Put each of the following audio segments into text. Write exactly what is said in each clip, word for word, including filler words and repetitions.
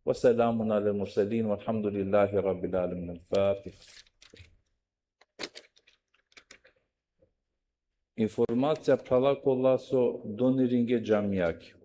وسلام على المرسلين والحمد لله رب العالمين. الفاتحة. Informacija, phrala, kola so doniringe džamijake.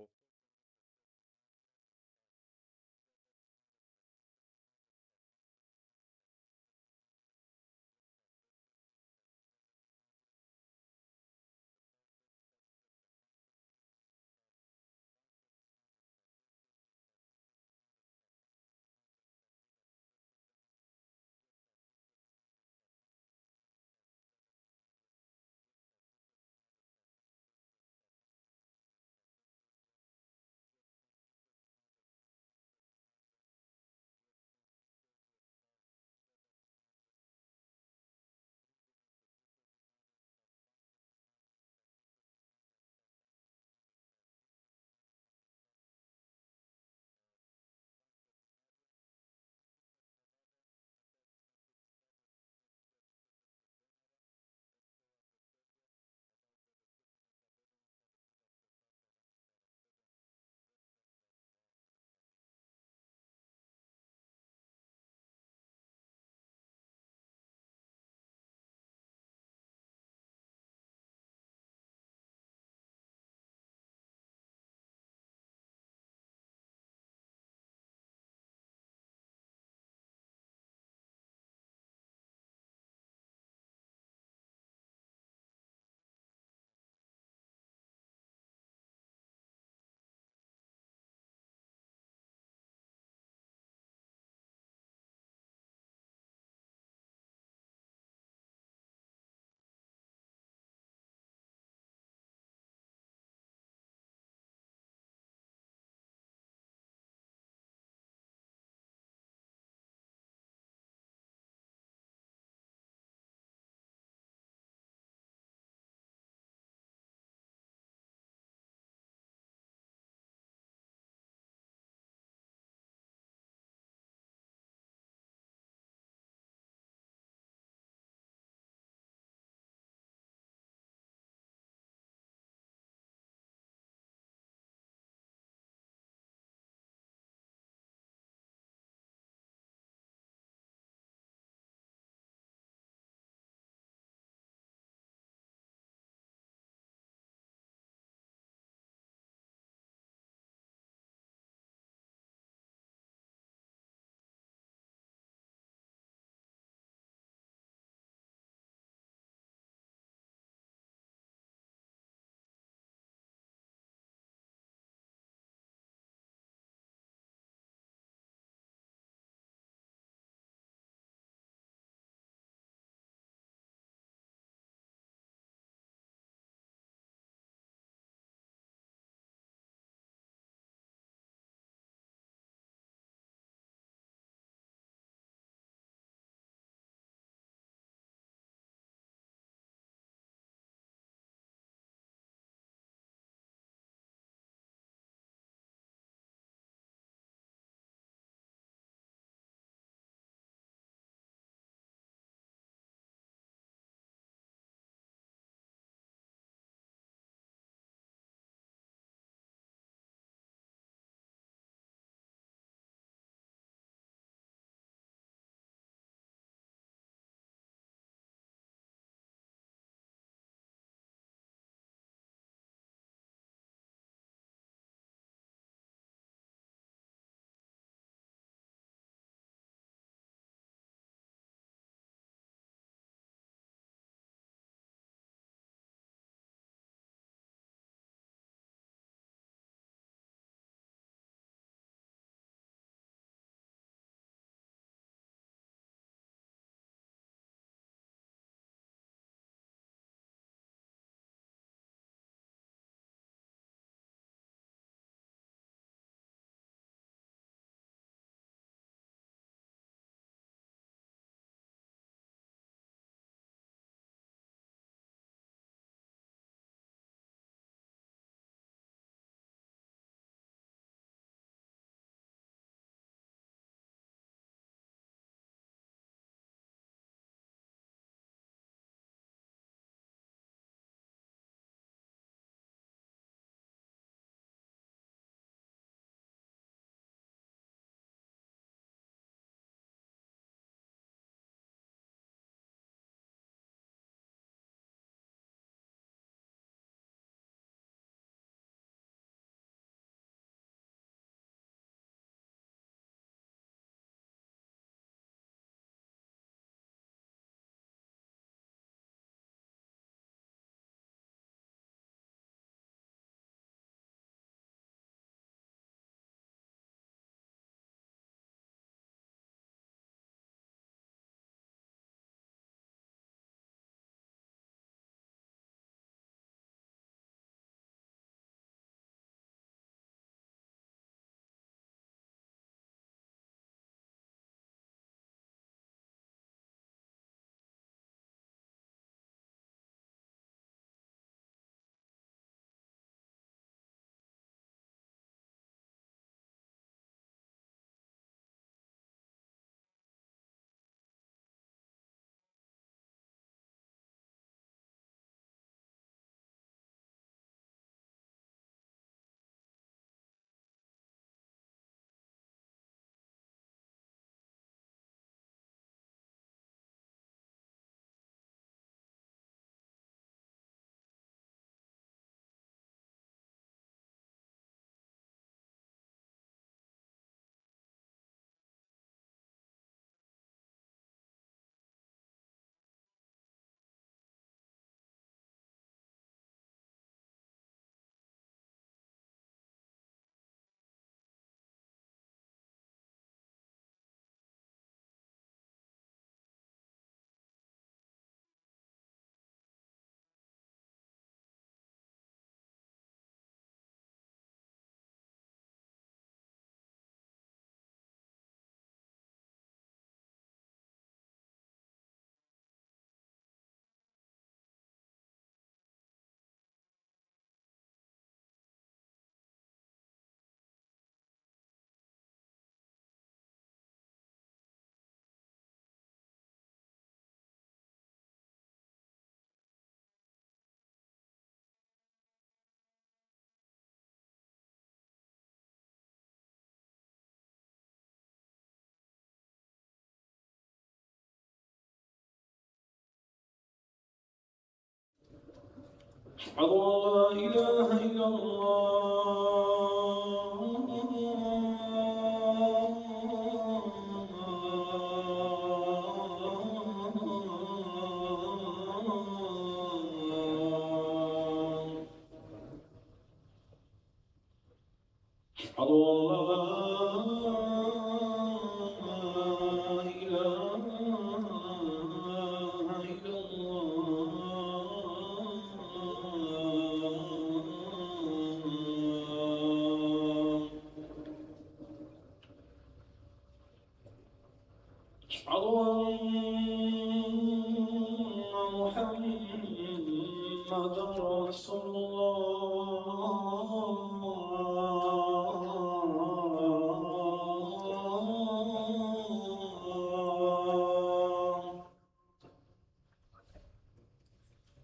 أشهد أن لا إله إلا الله. أشهد أن لا إله إلا الله. أشهد أن محمدا رسول الله.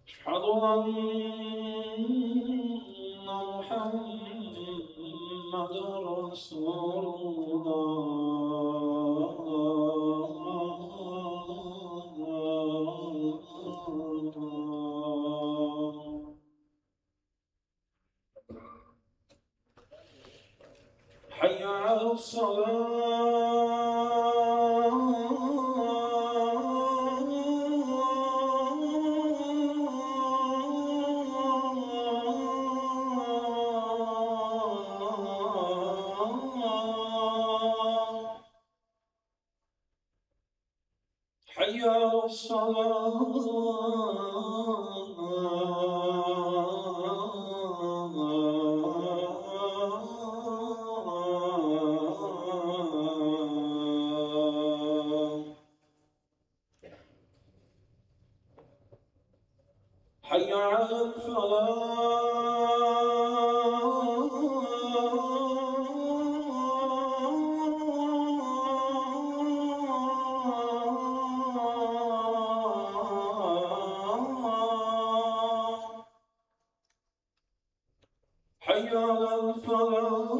أشهد أن محمدا رسول الله. حي على الصلاة. حي على الصلاة. حي على الفلاح. حي على الفلاح.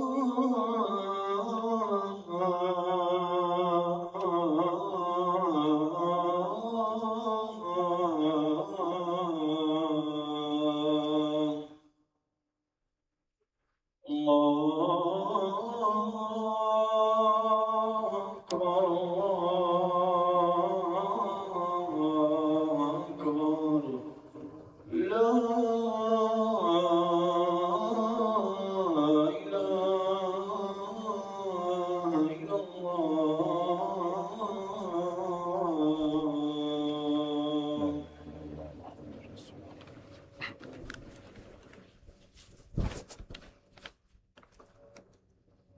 الله أكبر، الله أكبر. لا إله إلا الله.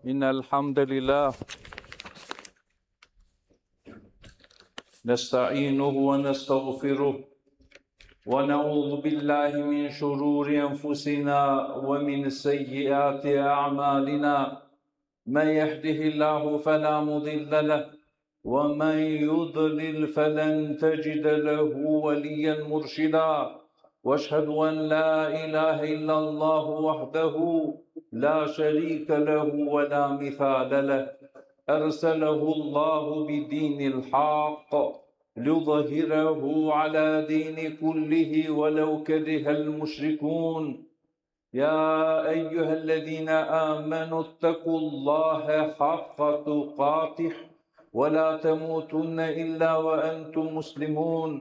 إن الحمد لله نستعينه ونستغفره، ونعوذ بالله من شرور أنفسنا ومن سيئات أعمالنا. من يهده الله فلا مضل له، ومن يضلل فلن تجد له وليا مرشدا. وأشهد أن لا إله إلا الله وحده لا شريك له ولا مثال له، أرسله الله بدين الحق ليظهره على دين كله ولو كره المشركون. يا أيها الذين آمنوا اتقوا الله حق تقاته ولا تموتن إلا وأنتم مسلمون.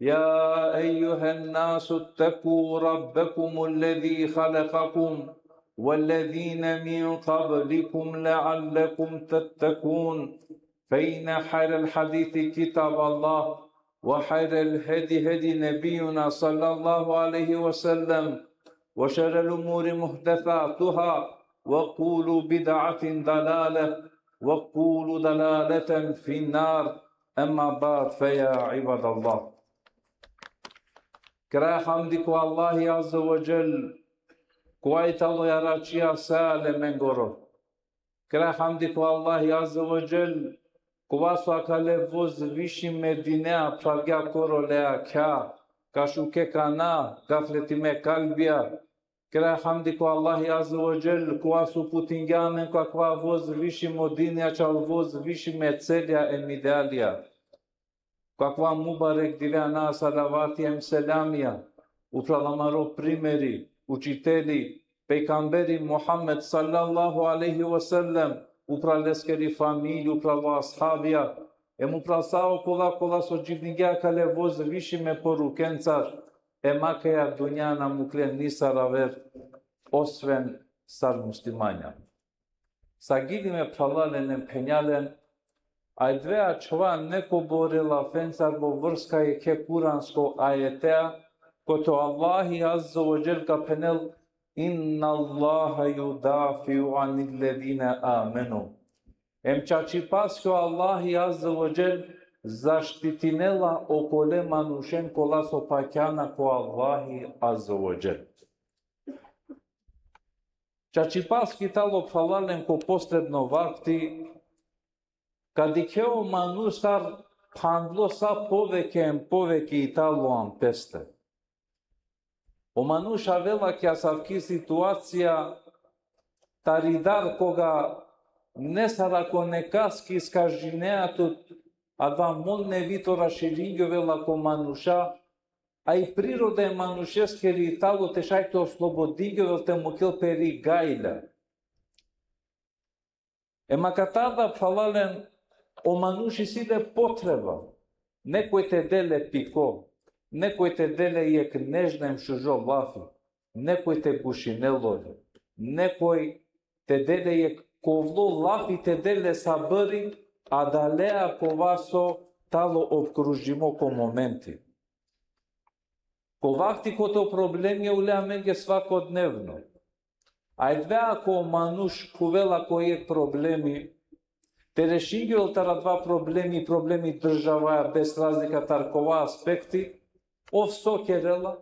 يا أيها الناس اتقوا ربكم الذي خلقكم والذين من قبلكم لعلكم تتقون. فإن خير الحديث كتاب الله، وخير الهدي هدي نبينا صلى الله عليه وسلم، وشر الأمور محدثاتها، وكل بدعة ضلالة، وكل ضلالة في النار. أما بعد، فيا عباد الله. Kraja hamdi ko Allahi Azze ve Dželle, kova i tano jaračija sa alemengoro. Kraja hamdi ko Allahi Azze ve Dželle, kova so akale vozvišime dinea phravgja korole akha, ka šuke kana gafletime kalbija. Kraja hamdi ko Allahi Azze ve Dželle, kova so uputingja amen ko akava vozvišimo dinea, čal vozvišime celja em idealija. Ko akava mubarek dive ana salavati em selamija. upral amaro primeri, učiteli, pejgamberi Muhammed sallallahu alejhi ve sellem, upral leskeri familija, upral ashabija, em upral sa okola kola so dživdingje akale vozvišime porukencar, em akaja dunja na mukle nisar aver, osven sar muslimanja. Sa gidime, phralalen em phenjalen, avdive ačhova nekobore lafencar vo vrska jekhe kuransko ajetea, kote o Allahi azze ve dželle ka phenel: Inna Allaha judafiu anil ledine amenu. Em čačipaske o Allahi azze ve dželle zaštitinela okole manušen kola so pakjana ko Allahi azze ve dželle. Čačipaske i talo, phralalen, ko posledno vakti, ka dikhe o manuš sar phandlo sa poveke em poveke i talo an peste. O manuš avela ki asavki situacija tari dar koga nesar ako nekaske iskažinea tut adava molnevi, to raširingjovela ko manuša, a i priroda e manušeskeri i talo te šaj te oslobodingjovel, te mukel peri gajla. Em akatar da, phralalen, o manuš isi le potreba, nekoj te del le piko, nekoj te del le jekh nežno em šužo lafi, nekoj te gušinel ole, nekoj te del le jekh kovlo lafi, te del le sabri, adalea kova so talo opkružimo ko momenti. Ko vakti kote o problemi ule amenge svakodnevno. Avdive ako o manuš khuvela ko jekh problemi, te rešingjol taro adava problemi, problemi državaja, bez razlika taro kova aspekti, ov so kerela,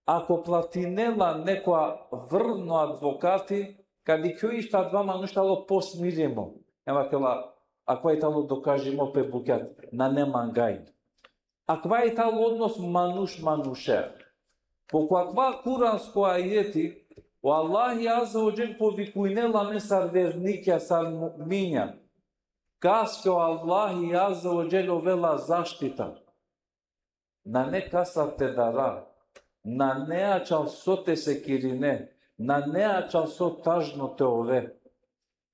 ako platinela nekoja vrvno advokati, ka dikhel isto adava manuš talo posmirimo. Em vakerela, akava i talo dokažimo pe bukja, nane man gajla. Akava i talo odnos manuš manuše. Po akava kuransko ajeti, o Allahi azze ve dželle povikujnela amen sar vernikja, sar mu'minja. Kaske o Allahi azze ve dželle ovela zaštita. Nane kasar te dara, nane ačhal so te sekirine, nane ačhal so tažno te ove.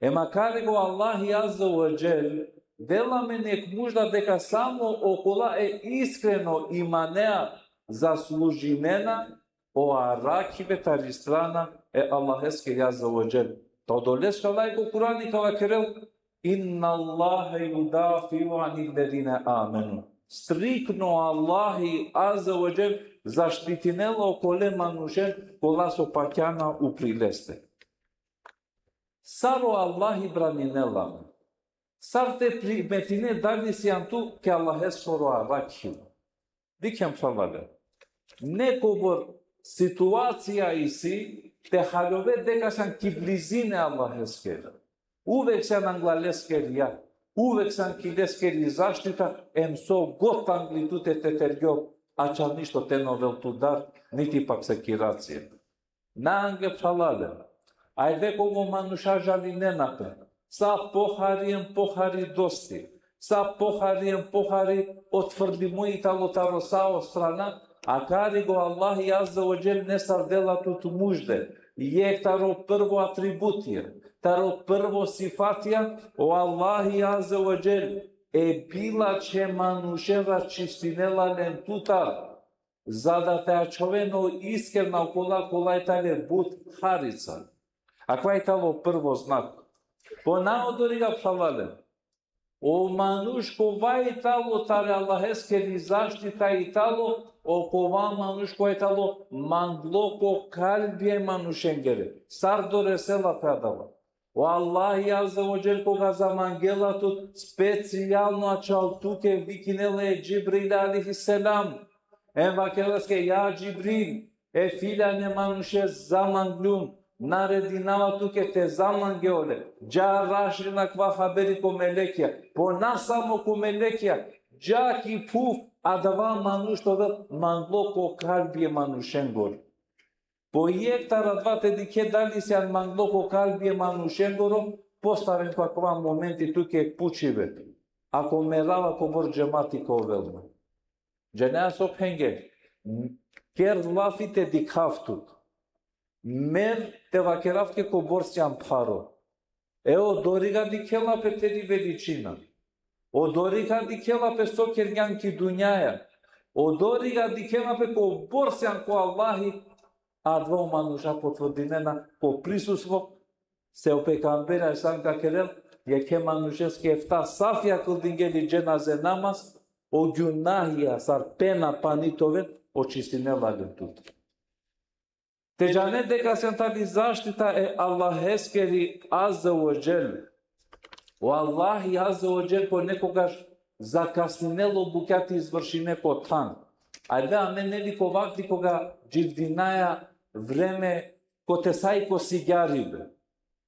Em akari o Allahi azze ve dželle dela amen jekh mužda deka samo okola e iskreno imanea zaslužinena o arakhibe tari strana e Allaheskeri azze ve dželle. Ta odoleske Allah ko Kurani ka vakerel: Inna Allahe judafiu anil ledine amenu. Striktno Allahi azze ve dželle zaštitinela okole manušen kola so pakjana upri leste. Sar o Allahi braninela amen? Sar te primetine dali sian tu ki Allaheskoro arakhibe? Dikhen, phralalen. Nekobor situacija isi te haljove deka sian ki blizina e Allaheskere. Uvek sian angla leskeri jat, uvek sian ki leskeri zaštita, em so god angli tute te tergjol, ačhal ništo te na ovel tut dar, niti pak sekiracija. Na angle, phralalen. Avdive koga o manuša žalinena pe, sa pohari em pohari dosti, sa pohari em pohari otvrlimo i talo taro sa o strana, akari o Allahi azze ve dželle nesar dela tut mužde. Jekh taro prvo atributija, taro prvo sifatija, o Allahi azze ve dželle e bilačhe manuše raščistinela len tutar, za da te ačhoven o iskrena, okola kola i tale but harica. Akava i talo prvo znak. Po naodoriga, phralalen, o manuš kova i talo tari Allaheskeri zaštita i talo, okova manuš kova i talo manglo ko kalbi e manušengere. Sar doresela pe adava? O Allahi azze ve dželle koga zamangela tut, specijalno ačhal tuke vikinela e Džibril alejhi selam. Em vakerela leske: Ja Džibril, e filan e manuše zamanglum, naredinava tuke te zamange ole. Dža raširi akava haberi ko melekija. Po na samo ko melekija, dža ki phuv, adava manuš te ovel manglo ko kalbi e manušengoro. Po jekh taro adava te dikhe dali sian manglo ko kalbi e manušengoro, postaven ko akava momenti tuke pučibe: Ako merava, kobor džemati ka ovel man? Džanea so phenge? ker lafi te dikhav tut. Mer te vakerav tuke kobor sian pharo. E odori ga dikhela pe teri veličina. Odori ga dikhela pe so kergjan ki dunjaja. Odori ga dikhela pe kobor sian ko Allahi. Adava o manuša potvrdinena ko prisustvo, se o pejgamberi alejhi selam ka kerel, jekhe manušeske efta safija kildinge li dženaze namaz, o gjunahija sar pena pani te oven, očistinela len tut. Te džane deka sian tari zaštita e Allaheskeri azze ve dželle. O Allahi azze ve dželle ponekogaš zakasninela o bukja te izvršine ko than. Ajde, amen neli ko vakti koga dživdinaja vreme kote sa i ko sigjaribe.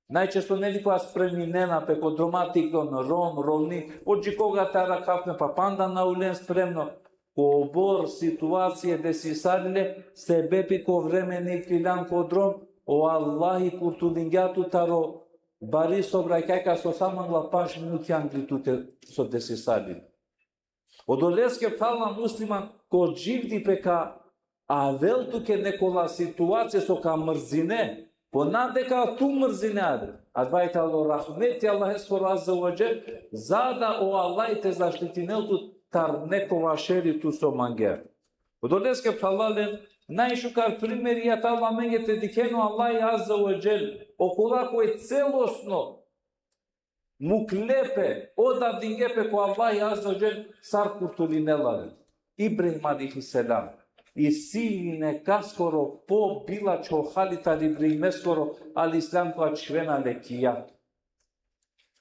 Najčesto neli koga spreminena pe ko droma te iklon rom, romni, po dži koga te arakhav pe, pa panda na ulen spremno. Kobor situacija desisarile, sebepi ko vreme na ikliljan ko drom, o Allahi kurtulingja tut taro bari so obrakjaka so sa mangla paš minuti angli tute so desisarile. Odoleske phrala musliman, ko dživdipe ka avel tuke nekola situacija so ka mrzine, po na deka tu mrzine, adava i tano rahmeti Allaheskoro azze ve dželle, za da o Allah te zaštitinel tut tar nekova šeri tu so mangea. Odoleske phralalen, najšukar primeri tano amenge te dikhen o Allah azze ve dželle, okola koj celosno mukle pe, odadinge pe ko Allah azze ve dželle, sar kurtulinela len. Ibrahim alejhi selam. Isi li nekaskoro pobilačho hali tari Ibrahimeskoro alejhi selam koga čhivena le ki jag.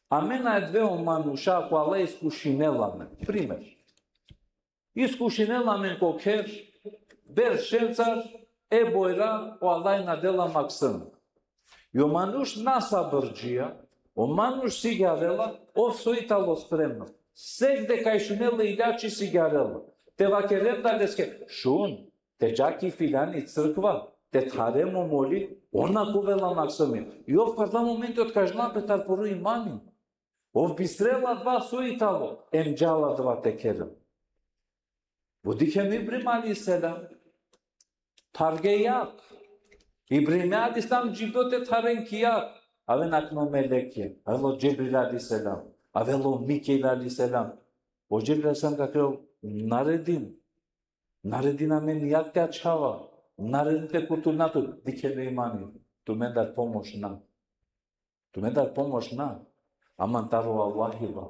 Amen adava o manuša kola iskušinela amen. Primer. Iskušinela amen ko kher, berš šencar, e bojra, o Allah na dela maksum. I o manuš nasabirdžija, o manuš sigjarela, ov so i tano spremno. Sekde kaj šunela ilači sigjarela. Te vakeren da leske, šun, te dža ki filjani crkva, te thare mo moli, on ka ovel maksumi. I ov ko adava momenti otkažnela pe taro poro imani. Ov bistrela adava so i tano, em džala adava te kerel. Vo dikhen Ibrahim alejhi selam, tharge jag. Ibrahim alejhi selam dživdo te tharen ki jag. Aven akana o melekja, avela o Džibril alejhi selam, avela o Mikail alejhi selam. O Džibril alejhi selam ka kerel, naredin, naredin amen jag te ačhava, naredin te kurtulina tut, dikhen o imani, tumendar pomoš na. Tumendar pomoš na, aman taro Allahi va.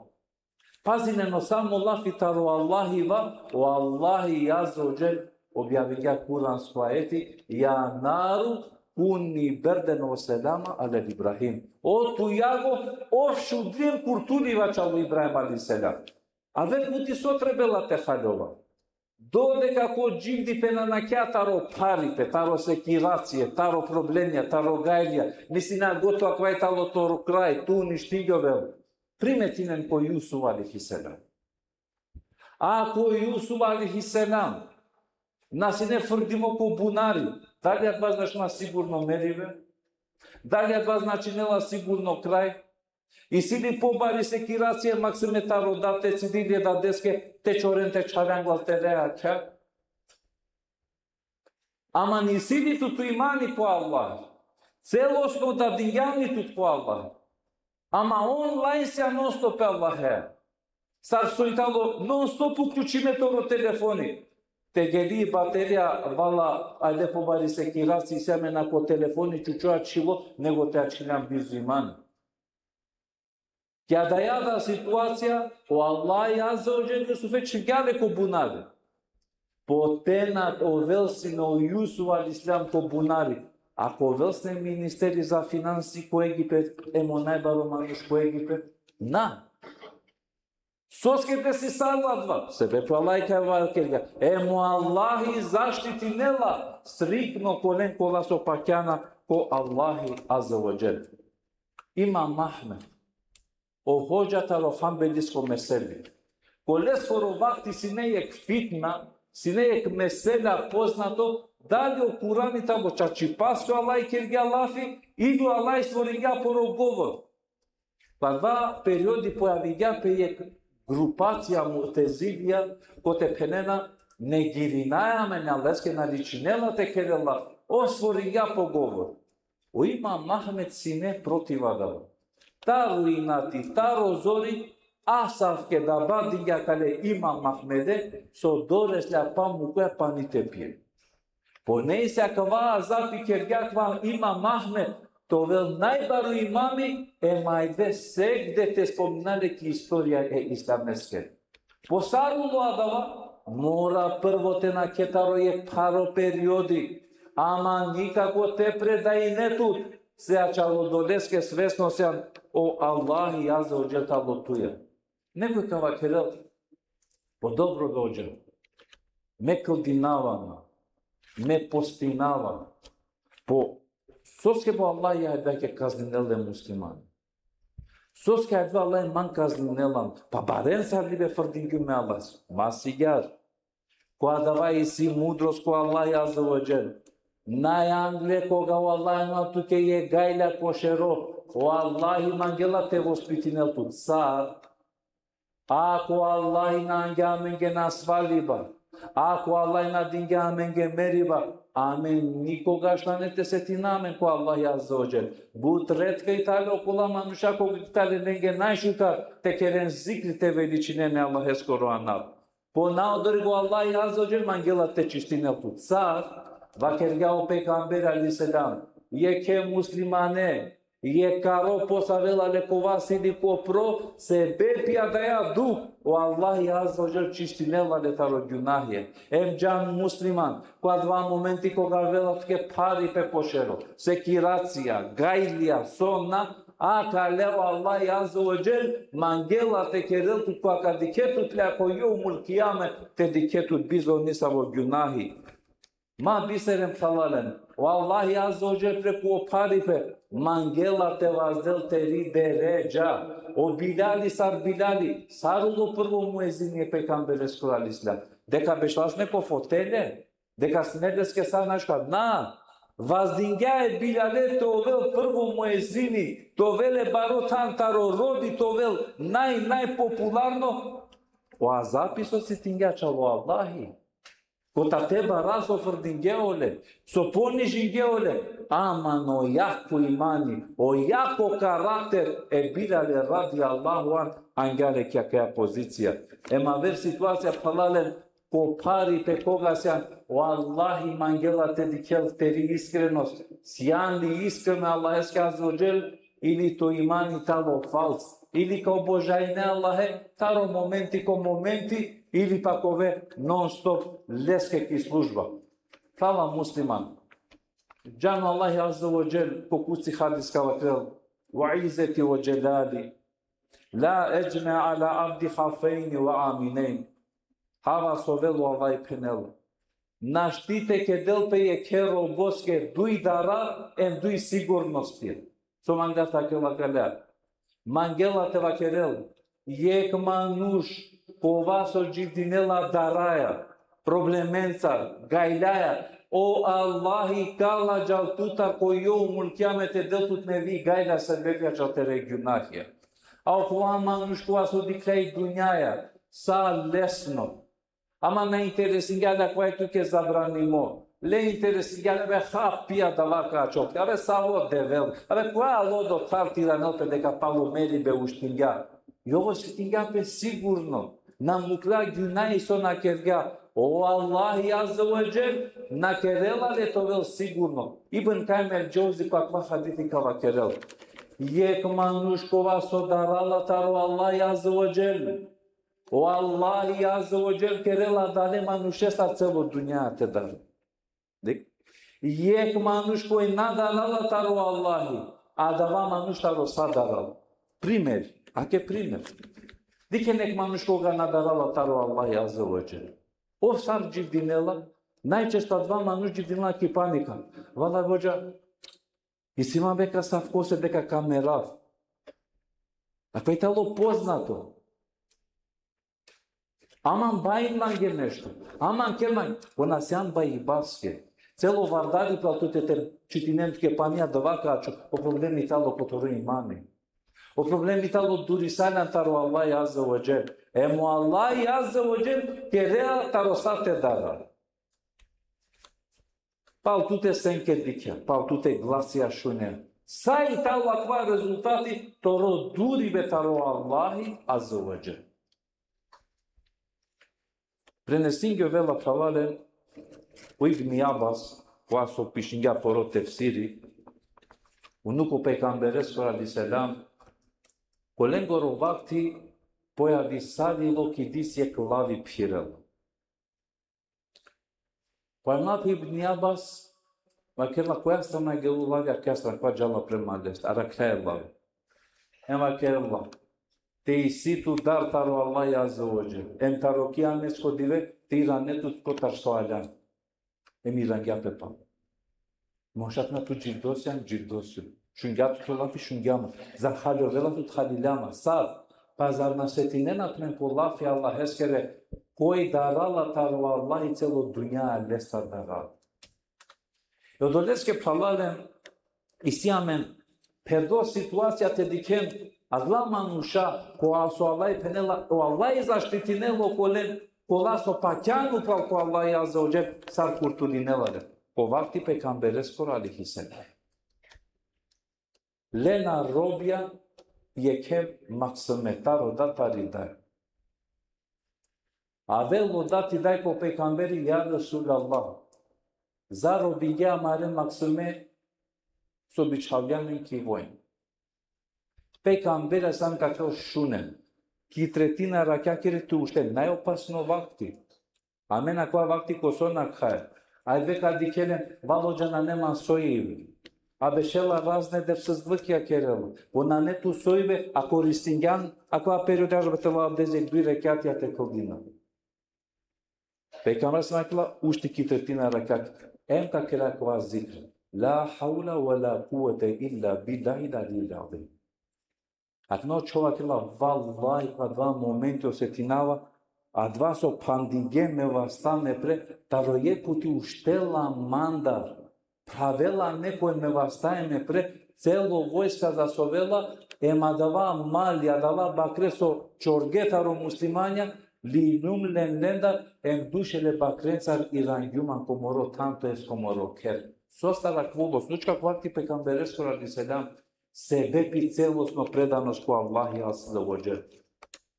Pazinen, o samo lafi taro Allahi va, o Allahi azze ve dželle objavingja kuransko ajeti, ja naru kuni berden ve selama ale Ibrahim. O tu jago, ov šudri em kurtuli vaćalo Ibrahim alejhi selam. Aver buti so trebela te haljova. Dodeka ko dživdipe na nakhja taro pharipe, taro sekiracije, taro problemija, taro gajlija, mislinea gotovo, akava i tano toro kraj, tu uništingjovel. Primetinen ko Jusuf alejhi selam. A ko Jusuf alejhi selam, na sine frdimo ko bunari, dali adava značinela sigurno meribe? Dali adava značinela sigurno kraj? Isi li pobari sekiracija maksime taro dad te cidil e dadeske, te čoren te čhaven anglal te lea kja? Ama isi li tut imani ko Allah? Celosno dadingjan li tut ko Allah? Ama online sian non stop e Allahe. Sar so i tano non stop uključime toro telefoni. Te geli baterija, vala, ajde pobari sekiracija, isi amen ko telefoni čučo ačhilo, nego te ačhiljan bizo imani. Ki adaja da situacija, o Allah azze ve dželle Jusufe čhivgja le ko bunari. Potenat ovel sine o Jusuf alejhi selam ko bunari. Ako ovel sine ministeri za finansi ko Egipet, em o najbaro manuš ko Egipet, na. Soske desisala adava? Sebepi o Allah kaj vakergja. Em o Allahi zaštitinela striktno kolen kola so pakjana ko Allahi azze ve dželle. Imam Ahmed, o hodža taro Hanbelisko mezhebi. Koleskoro vakti sine jekh fitna, sine jekh mesela poznato, dali o Kurani tano čačipaske o Allah kergja lafi, ili o Allah stvoringja poro govor. Pa adava periodi pojavingja pe jekh grupacija Mu'tezilija, kote phenena, Negirinaja amen, a leske na ličinela te kerela, ov stvoringja pogovor. O Imam Ahmed sine protiv adava. Taro inati, taro zori, asavke daba dingja kale Imam Ahmede, so doresla pamukoja pani te pije. Ponese akava azapi kergja akava Imam Ahmed, te ovel najbaro imami, em ajde sekde te spomnina le ki istorija e islameske. Po sar ulo adava, mora prvo te nakhe taro jekh pharo periodi, ama nikako te predajne tut, se ačhal odoleske svesno sian, o Allahi Azze ve Dželle talo tuja. Nekoj ka vakerel, po dobro dođe, me kldinava, me postinava, po soske po Allahi adava ke kazninel le muslimani. Soske adava Allah man kazninela, pa barem sar libe frdingjum e Allahese. Ma sigjar. Ko adava isi mudrost ko Allahi Azze ve Dželle. Najangle koga o Allahi anela tuke jekh gajla ko šero, o Allahi mangela te vospitinel tut. Sar? Ako Allahi na angja amenge na svaliba, ako Allahi na dingja amenge meriba, amen nikogaš nane te setina amen ko Allahi Azze ve Dželle. But retka i tale okola manuša koga i tale lenge najšukar te keren zikri, te veličinen e Allaheskoro anav. Po naodori ko Allahi Azze ve Dželle mangela te čištinel tut. Sar? Vakergja o pejgamberi alejhi selam, jekhe muslimane, jekh karo posavela le ko vas ili ko pro, sebepi adaja dukh, o Allahi Azze ve Dželle čištinela le taro gjunahija. Em džan musliman, ko adava momenti koga avela tuke pharipe po šero, sekiracija, gajlija, sona, akale o Allahi Azze ve Dželle mangela te kerel tut, koga ka dikhe tut le ko jevmul kijame, te dikhe tut bizo nisavo gjunahi. Ma bisterem, phralalen, o Allahi Azze ve Dželle preku o pharipe mangela te vazdel teri deredža. O Bilali, sar Bilali, sar ulo prvo muezini e pejgambereskoro alejhi selam? Deka bešla sine ko fotele, deka sine leske sa naška? Na. Vazdingja e Bilale te ovel prvo muezini, te ovel e baro than taro rodi, te ovel naj, najpopularno. O azapi so sitingja, ačhal o Allahi. Kotar te bara so frdingje ole, so ponižingje ole, aman o jako imani, o jako karakter e Bilale radijallahu anh angja le ki akaja pozicija. Em aver situacija, phralalen, ko pharipe koga sian, o Allahi mangela te dikhel teri iskrenost, sian li iskreno e Allaheske Azze ve Dželle, ili to imani talo fals, ili ka obožajne Allahe taro momenti ko momenti, ili pak ove non stop leske ki služba. Phrala musliman, džan o Allahi Azze ve Dželle ko kutsi hadis ka vakerel: "Ve izzeti ve dželali, la edžme ala abdi havfejni ve aminejn." Hava so ovel, o Allahi phenel: Našti te kedel pe jekhe roboske duj dara em duj sigurnosti. So mangela te vakerel akale? Mangela te vakerel, jekh manuš kova so dživdinela daraja, problemencar, gajlaja, o Allahi ka ladžal tutar ko jevmul kijame te del tut nevi gajla sebepi ačhal tere gjunahija. A okova manuš kova so dikhlja i dunjaja sa lesno, ama na interesingja le akava tuke zabranimo. Le interesingja le, be, hap, pija, dava ka ačhol. Abe, savo devel. Abe, kova alo do thar te iranel pe deka palo meribe uštingja. I ov osetingja pe sigurno. Na mukla gjunahi so na kergja. O Allahi Azze ve Dželle na kerela le te ovel sigurno. Ibn Kajim el Džauzi ko akava hadisi ka vakerel: Jekh manuš kova so darala taro Allahi Azze ve Dželle, o Allahi Azze ve Dželle kerela adale manušestar celo dunja te darel. Dikh, jekh manuš koj na darala taro Allahi, adava manuš taro sa darala. Primer, ake primer. Dikhen jekh manuš koga na darala taro Allahi Azze ve Dželle. Ov sar dživdinela, najčešće adava manuš dživdinela ki panika. Vala, hodža, isi man be kasavkose deka ka merav. Akava i talo poznato. Aman bajin mange nešto. Aman ker mange. Ko na sian bajbaske, celo vardari pral tute te čitinen tuke panija, dava ka ačhol, o problemi talo ko toro imani. O problemi tano durisaljan taro Allahi Azze ve Dželle. Em o Allahi Azze ve Dželle kerea taro sa te dara. Pal tute senke dikhe, pal tute glasija šune. Sa i tano akava rezultati toro duribe taro Allahi Azze ve Dželle. Prenesingjovela, phralalen, o Ibni Abas, kova so pišingja poro tefsiri, unuk o pejgambereskoro alejhi selam, ko lengoro vakti pojavisalilo ki dis jekh lavi phirela. Pojma pe Ibni Abas, vakerela, koja strana gelo lavi, akaja strana, kova džala prema leste, arakhla e lavi. Em vakerela, te isi tu dar taro Allahi Azze ve Dželle. Em taro kijamesko dive, te irane tut kotar so aljan. Em irangja pe pal. Mo šaj na tu dživdosjan, dživdosjan. Šungja tu to lafi, šungja ma. Zahaljovela tut, halilja ma. Sar? Pa zar na setinena tumen ko lafi Allaheskere, koj darala taro Allahi celo dunja lestar darala. E odoleske, phralalen, isi amen pherdo situacija te dikhen adala manuša, kova so Allahi phenela, o Allahi zaštitinela okolen, kola so pakjan upral ko Allahi Azze ve Dželle, sar kurtulinela len. Ko vakti pejgambereskoro alejhi selam. Lena robija jekhe maksime, taro dat, tari daj. Avela o dat i daj ko pejgamberi, ja Resulallah, zarobingje amare maksime so bičhavgja amen ki vojn. Pejgamberi sam vakerel, šunen, ki tretina rakjakere te ušten, najopasno vakti. Amen akava vakti ko so nakhaja? Ajde ka dikhe len, valo dža nane man sojibe. A bešela razne devsizlikija kerela. Po nane tu sojibe, a koristingjan akava periodi, ažbe te la abdez, jekh duj rekjatija te kildina. Pejgamberi sam vakerela, ušti ki tretina rakjat. Em ka kera akava zikr. La havle ve la kuvvete illa billahi l-aliyyil azim. Akana o čhavo vakerela, vallahi, ko adava momenti osetinava, adava so phandingje me vasta me pre, taro jekh puti uštela mandar, phravela nekoj me vasta e me pre, celo vojska zasovela, em adava mali, adala bakre so čorge taro muslimanja, linum len lendar, em duj šel e bakrencar irangjum man ko moro than, to jest ko moro kher. Sostar akava ulo? Soske ko vakti pejgambereskoro alejhi selam, sebepi celosno predanost ko Allahi Azze ve Dželle.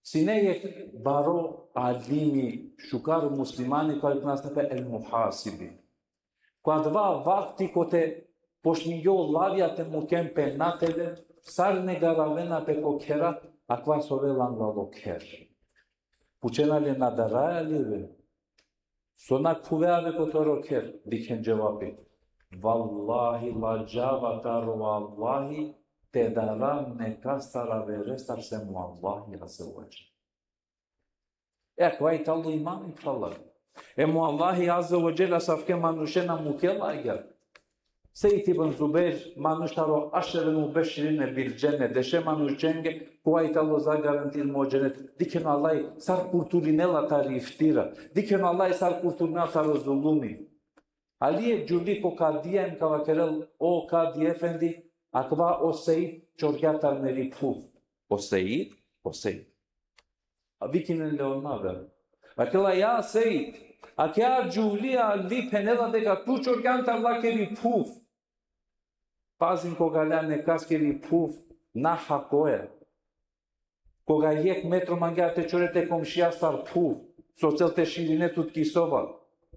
Sine jekh baro alimi, šukar muslimani, kova vikinena pe El Muhasibi. Ko adava vakti kote počmingje o lavija te muken pe natele, sar negaravena pe ko khera, akava sovela anglal o kher. Pučena le, na daraja li ve? So na khuvea ve ko toro kher? Dikhen dževapi. Vallahi, ladžava taro Allahi te dara nekastar averestar sem o Allahi Azze ve Dželle. E, akava i tano imani, phralalen. Em o Allahi Azze ve Dželle asavke manuše na mukela agjaar. Seid ibn Zubejr, manuš taro ašere mubeširine bil dženne, deše manušenge, kova i tano zagarantirimo dženet. Dikhen o Allahi sar kurtulinela tari iftira. Dikhen o Allahi sar kurtulinela taro zulumi. Alije džuvli ko kadija em ka vakerel, o kadi efendi, akava o Seid čorgja tari meri phuv. O Seid, o Seid. A vikinen le o naver. Vakerela, ja Seid, akaja džuvlija li phenela deka tu čorgjan tari lakeri phuv. Pazin, koga ljan nekaskeri phuv, na hakoja. Koga jekh metro mangea te čore te komšijastar phuv, so cel te širine tut ki soba.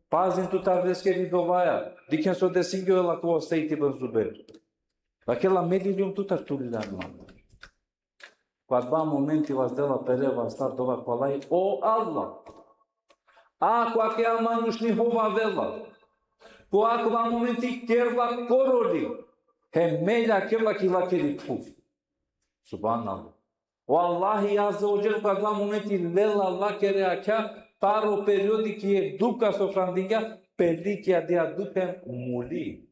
Pazin tu tari leskeri dovaja. Dikhen so desingjola ko Seid ibn Zubejr. Vakerela, me liljum tutar, tu liljan man. Ko adava momenti vazdela pere vasta dova ko Allahi, o Allah, ako akaja manušni hovavela, ko akava momenti kerla koroli, hem me lja kerla ki lakeri phuv. Subhanallah. O Allahi Azze ve Dželle ko adava momenti lela lakere jakha, taro periodi ki jekh dupka so phrandingja, peli ki adaja dupka hem muli.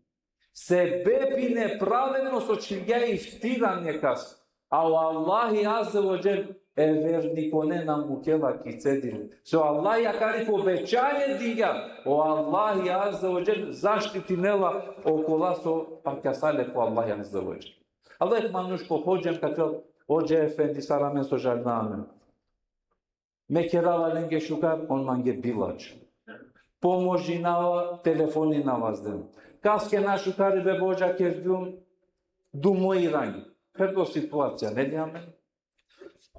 Sebepi nepravedno so čhivgja iftira nekas. A o Allahi Azze ve Dželle e vernikone na mukela ki cedilo. Se o Allahi akari ko obećanje dingja, o Allahi Azze ve Dželle zaštitinela okola so pakjasale ko Allahi Azze ve Dželle. Alo jekh manuš ko hodža em ka vakerel, Hodža efendi, sar amen so žalina amen. Me kerava lenge šukar, on mange bilač. Pomožinava, telefoni na vazdem. Kaske na šukar, be hodža, kergjum, dumo iranj. Pherdo situacija, neli amen?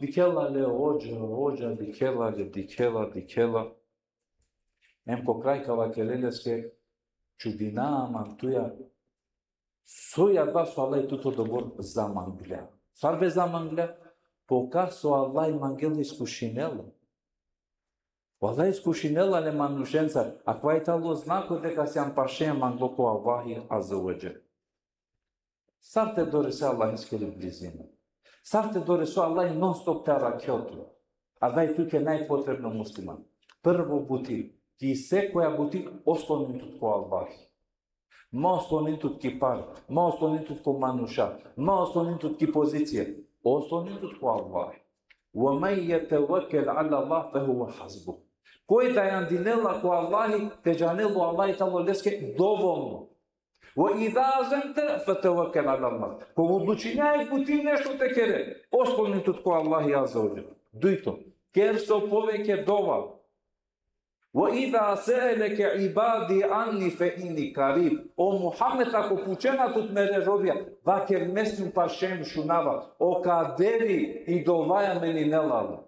Dikhela le hodža, hodža, dikhela le, dikhela, dikhela. Em ko kraj ka vakerel leske: Čudina man tuja, soj adava so Allah tut odobor zamanglja. Sar be zamanglja? Po kas so Allah mangel iskušinela. Allah iskušinela le manušencar. Akava i tano znako deka sian paše manglo ko Allahi Azze ve Dželle. Sar te dorese Allaheskiri blizina. Sar te dorese, Allah non stop te arakhel tut. Adava i tuke najpotrebno, musliman. Prvo buti, ki sekoja buti, oslonin tut ko Allahi. Ma oslonin tut ki par, ma oslonin tut ko manuša, ma oslonin tut ki pozicija. Oslonin tut ko Allahi. Ve men jetevekkel alallah fe huve hasbuh. Koj dajandinela ko Allahi, te džanel o Allahi tano leske dovolno. Ve iza azemte fetevekkel alallah. Koj odlučinea jekh buti nešto te kere, oslonin tut ko Allahi Azze ve Dželle. Dujto, ker so poveke dova. Ve iza seeleke ibadi anni fe inni karib. O Muhammed, ako pučena tut mere robija, vaker: Me sium pašem, šunava. O kaderi i dovaja meninela.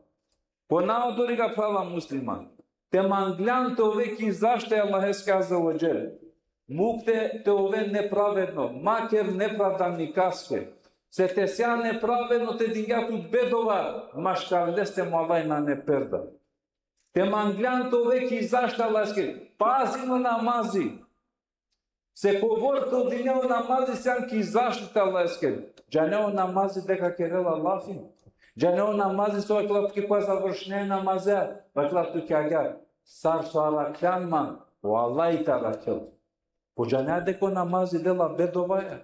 Ko na odori, phrala musliman, te mangljan te ove ki zaštita e Allaheske Azze ve Dželle. Muk te, te ove nepravedno, ma ker nepravda nikaske. Se te sian nepravedno, te dingja tut bedova, maškar leste mo Allah nane perda. Te mangljan te ove ki zaštita e Allaheske. Pazin o namazi. Se kobor te odinea o namazi, sian ki zaštita e Allaheske. Džanea o namazi deka kerela lafi? Džanea o namazi so vakerela tuke kova završinea namazea, vakerela tuke agjaar: Sar so arakljan man, o Allah te arakhel. Po džanea deka o namazi dela bedovaja?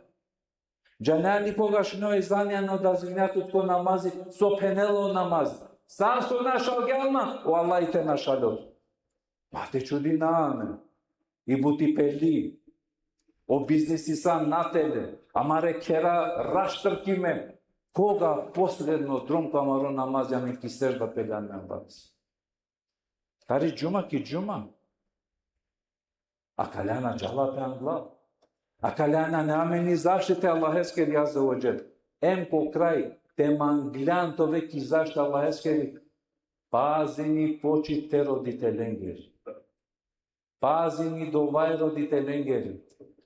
Džanea li koga šunea o ezani, a na odazivinea tut ko namazi, so phenela o namazi? Sar so našalgjan man, o Allah te našalel. Ma te čudina amen. I buti peli, o biznisi sa natele, amare khera raštrkime. Koga posledno drom ko amaro namazi amen ki sedžda peli amen Allahese? Tari džuma ki džuma. Akala na džala pe angla. Akala nane amen i zaštita e Allaheskeri Azze ve Dželle. Em ko kraj, te mangljan te ove ki zaštita e Allaheskeri. Pazin i počit e roditelengeri. Pazin i dova e roditelengeri.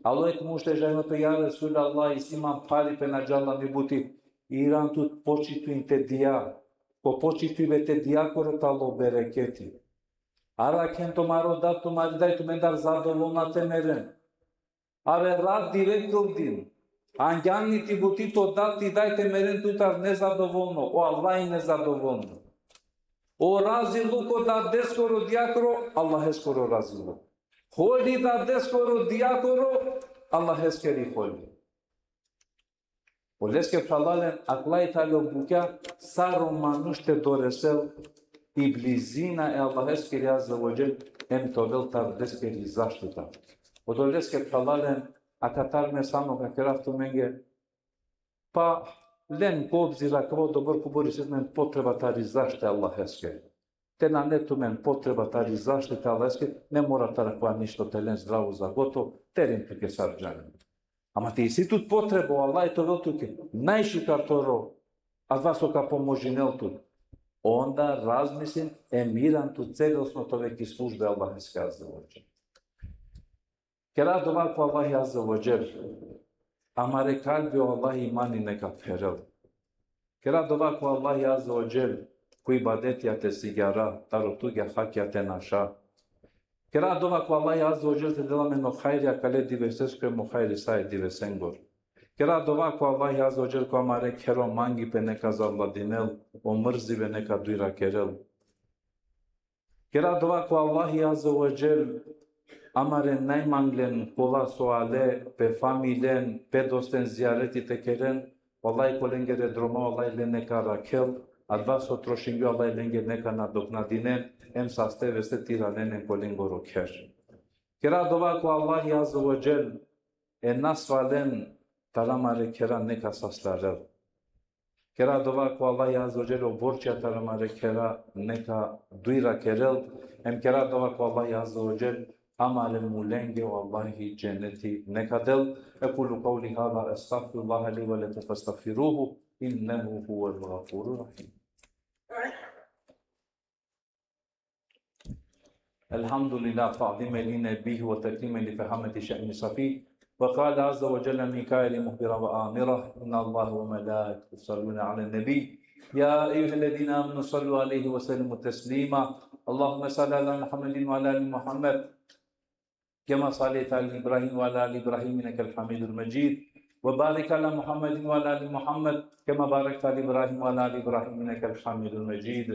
Alo jekh mnuš te džanel pe: Ja Resulallah, isi man phari pe, na džala mi buti. Iran tut počituin te dija. Ko počituibe te dijakoro tano bereketi. Arakhen tumaro dad, tumari daj tumendar zadovolna te meren. Aver rat dive kildin. Angjan li ti buti to dad, ti daj te meren tutar nezadovolno, o Allah i nezadovolno. O raziluk o dadeskoro, dijakoro, Allaheskoro raziluk. Holi dadeskoro, dijakoro, Allaheskeri holi. Oleske phralalen, akala i tane bukja sar o manuš te doresel i blizina e Allaheskeri Azze ve Dželle, em te ovel tari leskeri zaštita. Odoleske phralalen, akatar me samo ka kerav tumenge, pa len ko obzir akava odobor kobor isi tumen potreba tari zaštita e Allaheskeri. Te nane tumen potreba tari zaštita e Allaheskeri, ne mora tari akava ništo te len, zdravo za gotovo, teren tuke sar džanen. Ama te isi tut potreba, o Allah te ovel tuke najšukar toro, adava so ka pomožinel tut. Onda razmislin, em iran tut celosno te ove ki služba e Allaheske Azze ve Dželle. Kera dova ko Allahi Azze ve Dželle. Amare kalbi o Allahi imani neka pherel. Kera dova ko Allahi Azze ve Dželle, ko ibadetija te sigjara, taro tugja hakija te naša. Kera dova ko Allahi Azze ve Dželle te del amen o hajri akale diveseske em o hajri sa e divesengoro. Kera dova ko Allahi Azze ve Dželle, ko amare khero mangipe neka zavladinel, o mrzibe neka dujrakerel. Kera dova ko Allahi Azze ve Dželle, amare najmanglen kola so ale, pe familijen, pe dosten zijareti te keren, o Allah ko lengere droma, o Allah len neka arakhel, adava so trošingje, o Allah lenge neka nadoknadinen, em saste veste te iranen ko lengoro kher. Kera dova ko Allahi Azze ve Dželle, e nasvalen taro amare khera neka saslarel. Kera dova ko Allah Azze ve Dželle o borčija taro amare khera neka duj rakherel, em kera dova ko Allah Azze ve Dželle amare mulenge o Allahi dženeti neka del. أقول قولي هذا أستغفر الله لي ولكم فاستغفروه إنه هو الغفور الرحيم. الحمد لله تعظيما لنبيه وتكريما لفخامة شأن صفيه. وقال عز وجل من قائل مخبرا وآمرا: إن الله وملائكته يصلون على النبي يا أيها الذين آمنوا صلوا عليه وسلموا تسليما. اللهم صل على محمد وعلى آل محمد كما صليت على إبراهيم وعلى آل إبراهيم إنك الحميد المجيد. وبارك على محمد وعلى آل محمد كما باركت على إبراهيم وعلى آل إبراهيم إنك الحميد المجيد.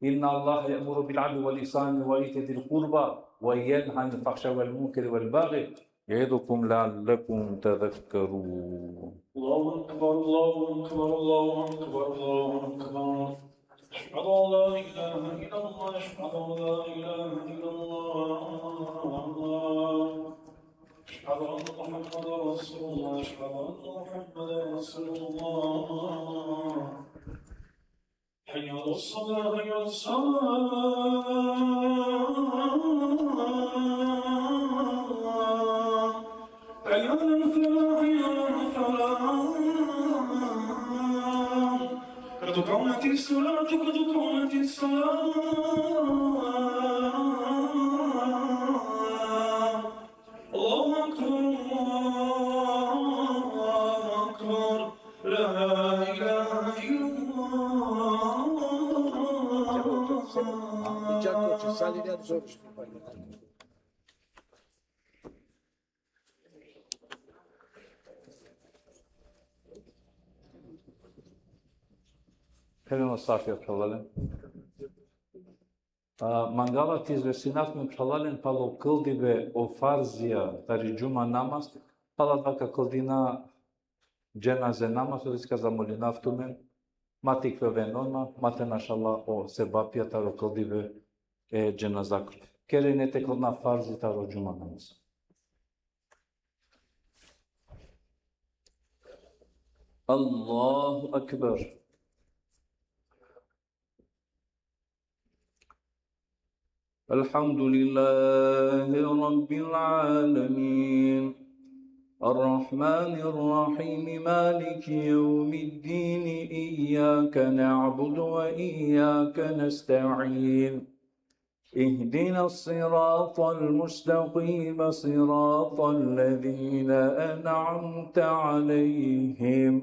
إن الله يأمر بالعدل والإحسان وإيتاء ذي القربى وينهى عن الفحشاء والمنكر والبغي يعظكم لعلكم تذكرون. الله أكبر، الله أكبر، الله أكبر، الله أكبر. أشهد أن لا إله إلا الله، أشهد أن لا إله إلا الله. أشهد أن محمدا رسول الله، أشهد أن محمدا رسول الله. حي على الصلاة، حي على الصلاة. حي على الفلاح، حي على الفلاح. قد قامت الصلاة، قد قامت الصلاة. الله أكبر، الله أكبر، لا إله إلا الله. Phereno safija, phralalen. A, mangava te izvestinav tumen, phralalen, palo kldibe o farzija tari džuma namaz, pala da ka kldina dženaze namaz, odis ka zamolinav tumen, ma te ikljoven odma, ma te našala o sevapija taro kldibe e dženazakoro. Kerena te kldina farzi taro džuma namaz. Allahu Ekber. الحمد لله رب العالمين. الرحمن الرحيم. مالك يوم الدين. إياك نعبد وإياك نستعين. اهدنا الصراط المستقيم. صراط الذين أنعمت عليهم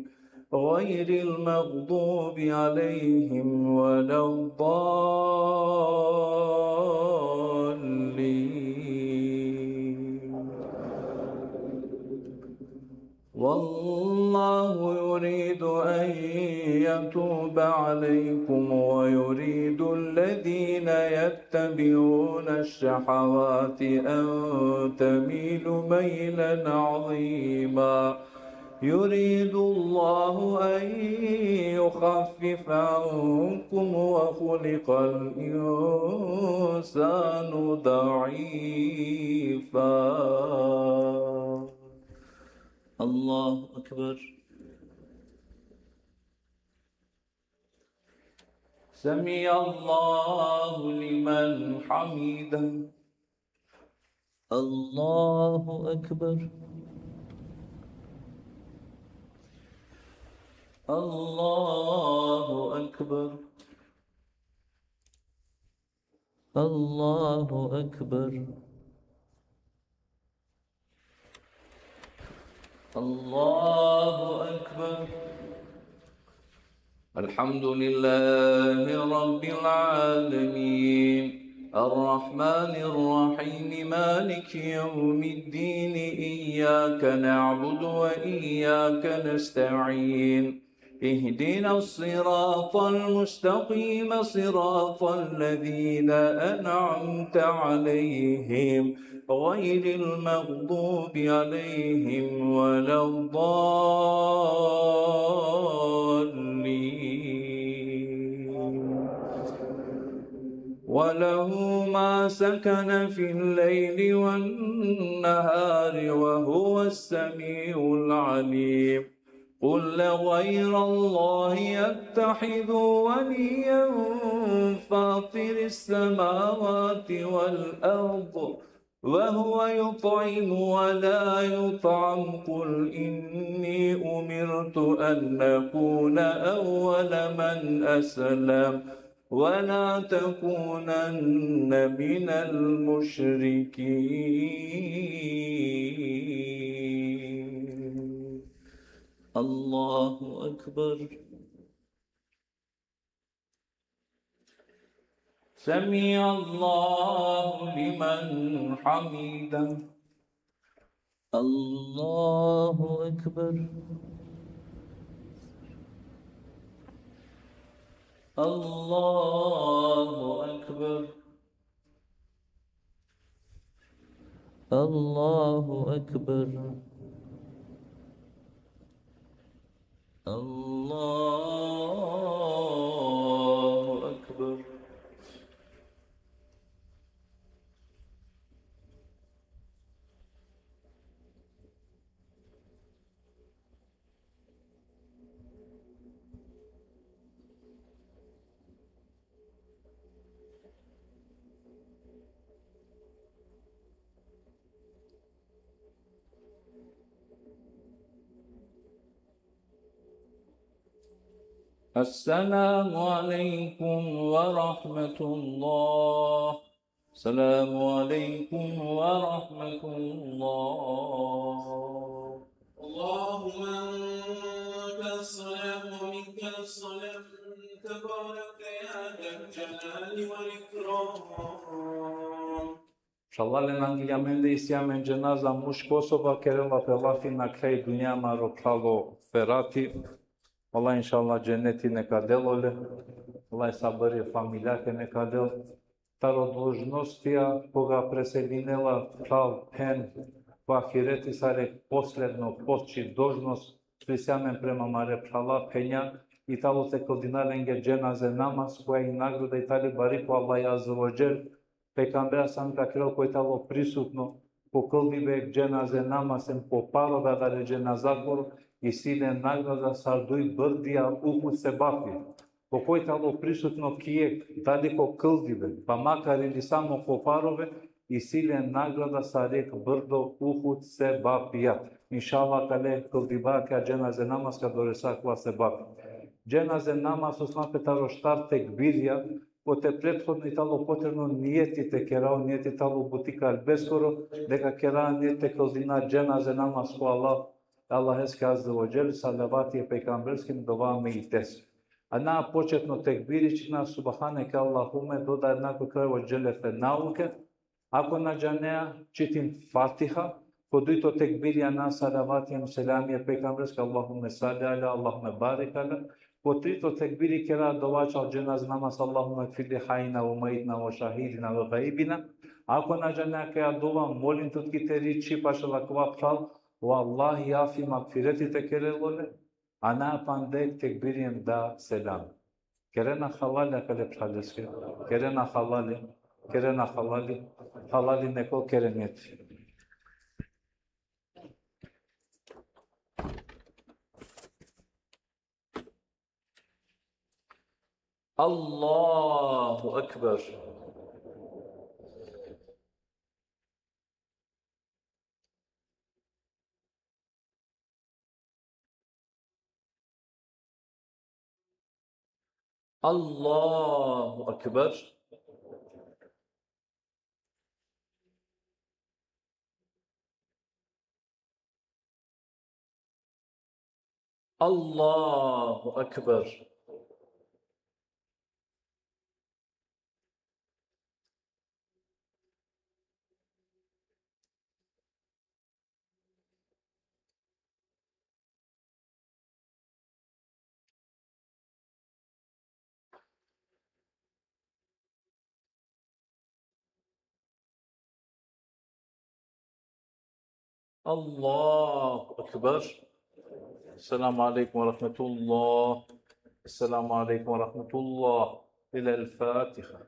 غير المغضوب عليهم ولا الضالين. والله يريد أن يتوب عليكم ويريد الذين يتبعون الشهوات أن تميلوا ميلا عظيما. يريد الله أن يخفف عنكم وخلق الإنسان ضعيفا. الله أكبر. سمع الله لمن حمده. الله أكبر. الله أكبر. الله أكبر. الله أكبر. الحمد لله رب العالمين. الرحمن الرحيم. مالك يوم الدين. إياك نعبد وإياك نستعين. اهدنا الصراط المستقيم. صراط الذين أنعمت عليهم غير المغضوب عليهم ولا الضالين. وله ما سكن في الليل والنهار وهو السميع العليم. قل غير الله أتخذ وليا فاطر السماوات والأرض وهو يطعم ولا يطعم قل إني أمرت أن أكون أول من أسلم ولا تكونن من المشركين. الله أكبر. سمع الله لمن حمده. الله أكبر. الله أكبر. الله أكبر. الله أكبر. السلام عليكم ورحمة الله. السلام عليكم ورحمة الله. اللهم أنت السلام ومنك السلام، تبارك يا ذا الجلال والإكرام. Phralalen, angli amende isi amen dženaza muško osoba, kerela pe lafi na kraj dunja, amaro phralo Ferati. Allah inšallah dženeti neka del ole. Allah sabri familijake neka del. Taro dužnostija koga preselinela phral phen ko ahireti, sar jekh posledno poči dužnost so isi amen prema amare phrala phenja, i talo te kldina lenge dženaze namaz, koja i nagrada i tali bari ko Allah azze ve dželle. Pejgamberi sam ka kerel, koj talo prisutno ko kldibe dženaze namaz em ko parove adale dženazakoro, isi le nagrada sar duj brdija Uhud sevapija. Po koj talo prisutno ki jekh, dali ko kldibe, pa makar ili samo ko parove, isi le nagrada sar jekh brdo Uhud sevapija. Inšallah, kale kldiba ka dženaze namaz ka doresa kova sevapija. Dženaze namaz osnova pe taro štar tekbirja, kote prethodno i talo potrebno nijeti te kera, o nijeti talo buti kalbeskoro, deka kera nijeti te kldina dženaze namaz ko Allah, Allaheske azze ve dželle, salavati e pejgambereske, dova me i tes. A na početno tekbiri čhina Subhaneke Allahumme, doda na ko kraj ve dželle senauke. Ako na džanea, čitin Fatiha. Ko dujto tekbiri ana salavati em selami e pejgambereske, Allahumme salli ala, Allahumme barik ala. Ko trito tekbiri kera dova čal dženaze namaz, Allahumme gfirli hajjina ve mejjitina ve šahidina ve gaibina. Ako na džanea kaja dova, molin tut ki teri čhib pašal akava phral, o Allah afi magfireti te kerel ole. Ana panda jekh tekbiri em da selam. Kerena halali akale phraleske. Kerena halali. Kerena halali. Halali neko, keren nijeti. Allahu ekber. Allahu ekber. Allahu ekber. الله أكبر. السلام عليكم ورحمة الله. السلام عليكم ورحمة الله. إلى الفاتحة.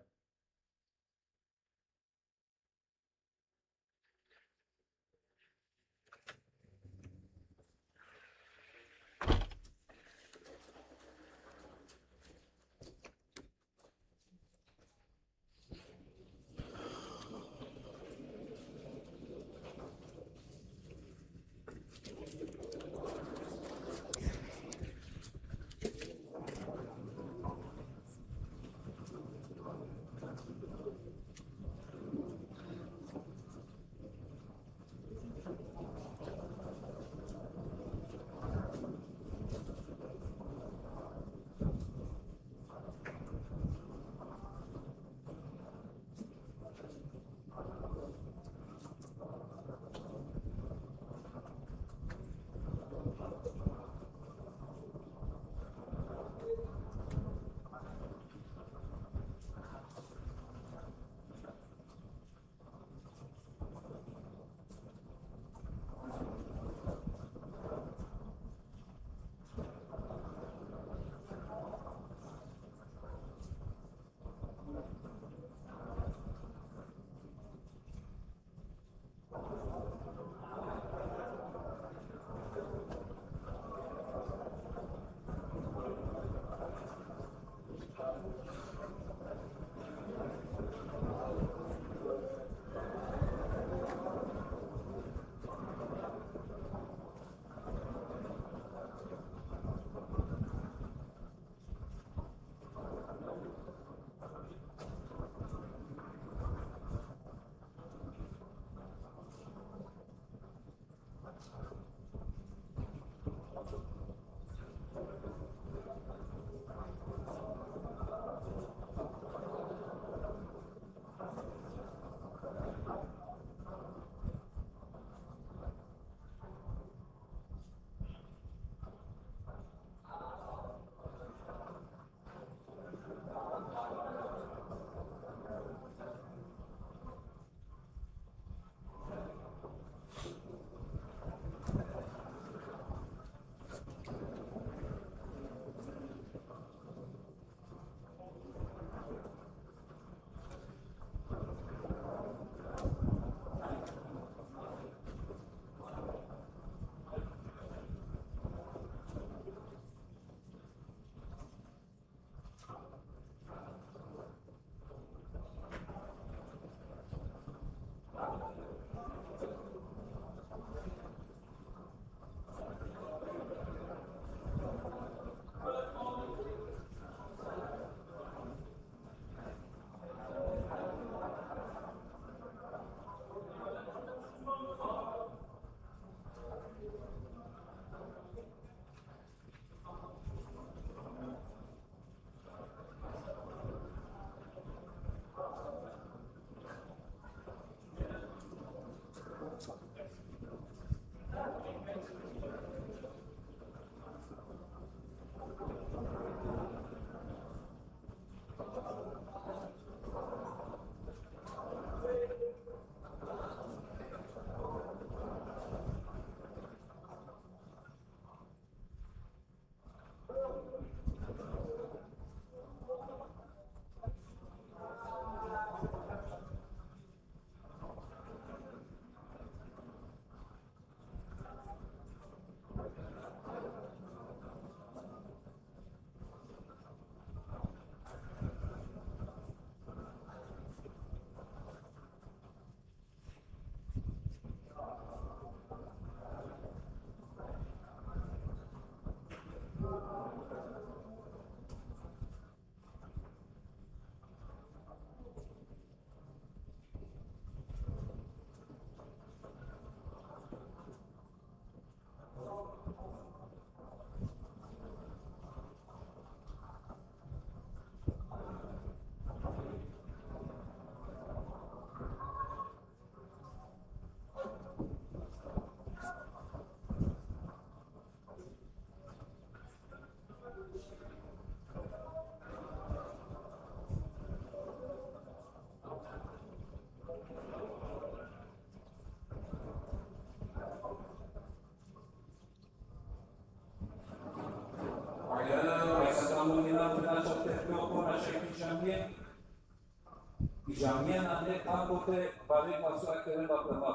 I džamija nam je tamo te bare glasova kerela prema.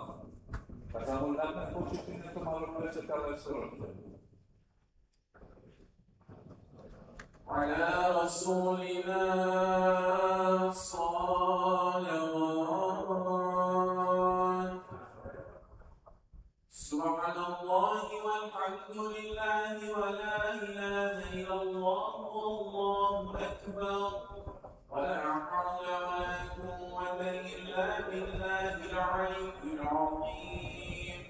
Kada mu nam početine to malo preče kala istorija. على رسولنا صلوات. سبحان الله والحمد لله ولا إله إلا الله والله أكبر. ولا حول ولا قوة إلا بالله العلي العظيم.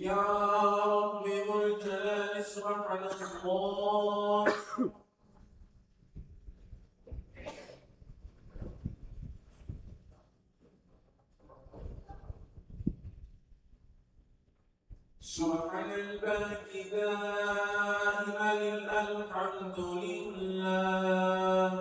يا رب ذو الجلال سبحان الله. سبحان الباقي دائما الحمد لله.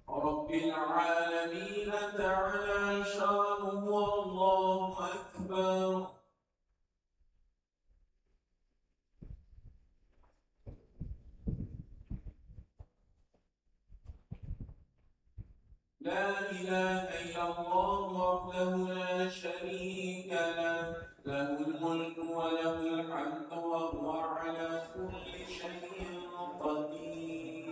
رب العالمين تعالى شانه والله أكبر. لا إله إلا الله وحده لا شريك له، له الملك وله الحمد وهو على كل شيء قدير.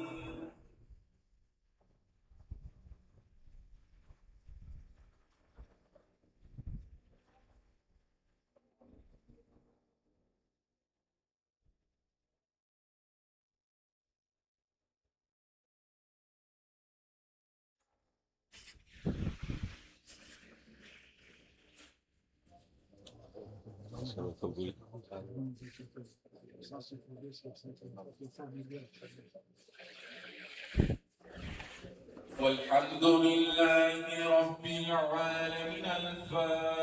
والحمد لله رب العالمين. الفاتحة.